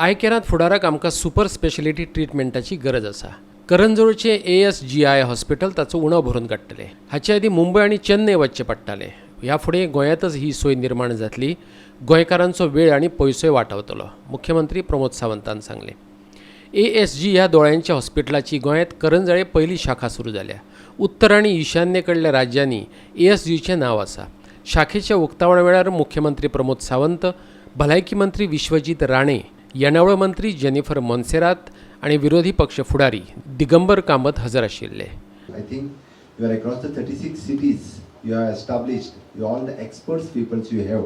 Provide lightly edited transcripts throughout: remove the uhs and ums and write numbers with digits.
I केरांत फुडाराक आमकां super speciality ट्रिटमेंटाची गरज आसा. करंजोळचें एएसजीआय हॉस्पिटल ताचो उणाव भरून काडटलें. हाचे आदीं मुंबय आनी चेन्नय वचचें पडटालें. ह्या फुडें गोंयांतच ही सोय निर्माण जातली. गोंयकारांचो वेळ आनी पयसोय वाटावतलो, मुख्यमंत्री प्रमोद सावंतान सांगलें. एएसजी ह्या दोळ्यांच्या हॉस्पिटलाची गोंयांत करंजाळे पयली शाखा सुरू जाल्या. उत्तर आनी ईशान्य कडल्या राज्यांनी एएसजीचें नांव आसा. शाखेच्या उक्तावणा वेळार मुख्यमंत्री प्रमोद सावंत, भलायकी मंत्री विश्वजीत राणे, येणावळ मंत्री जेनिफर मोन्सेरात आनी विरोधी पक्ष फुडारी दिगंबर कामत हजर आशिल्ले. I think you are across the 36 cities you have established, you all the experts peoples you have.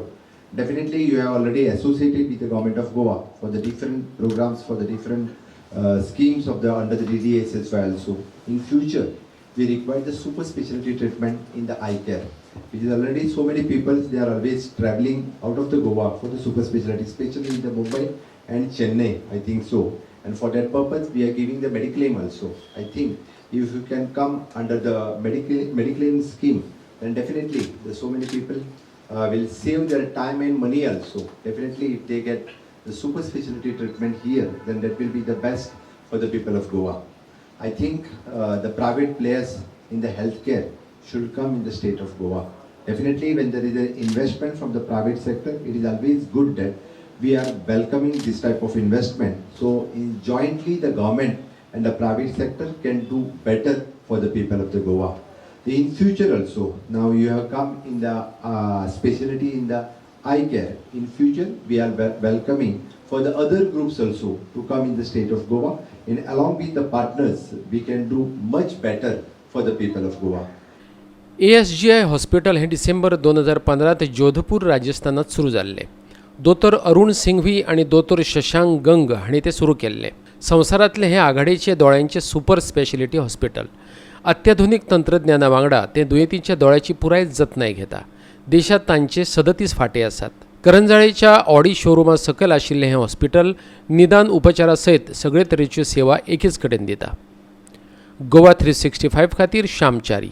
Definitely you have already associated with the government of Goa for the different programs, for the different schemes of the under the DDSSY also. In future, we require the super specialty treatment in the eye care, which is already so many people, they are always traveling out of the Goa for the super specialty, especially in the Mumbai and Chennai, I think so. And for that purpose, we are giving the Mediclaim also. I think if you can come under the Mediclaim scheme, then definitely there's so many people will save their time and money also. Definitely, if they get the super specialty treatment here, then that will be the best for the people of Goa. I think the private players in the healthcare should come in the state of Goa. Definitely, when there is an investment from the private sector, it is always good that we are welcoming this type of investment. So, in jointly, the government and the private sector can do better for the people of the Goa. In future also, now you have come in the specialty in the eye care. In future, we are welcoming for the other groups also to come in the state of Goa. And along with the partners, we can do much better for the people of Goa. एएसजीआय hospital हें डिसेंबर 2015त जोधपूर, राजस्थानात सुरू जाल्लें. दोतोर अरुण सिंघवी आनी दोतोर शशांक गंग हांणी तें सुरू केल्लें. संवसारांतलें हें आघाडेचें दोळ्यांचें सुपर स्पेशलिटी हॉस्पिटल. अत्याधुनीक तंत्रज्ञाना वांगडा तें दुयेंतींच्या दोळ्याची पुराय जतनाय घेता. देशांत तांचे 37 फांटे आसात. करंजाळेच्या ऑडी शोरुमा सकयल आशिल्लें हें हॉस्पिटल निदान उपचारा सयत सगळे तरेच्यो सेवा एकेच कडेन दिता. गोवा 365 खातीर श्यामचारी.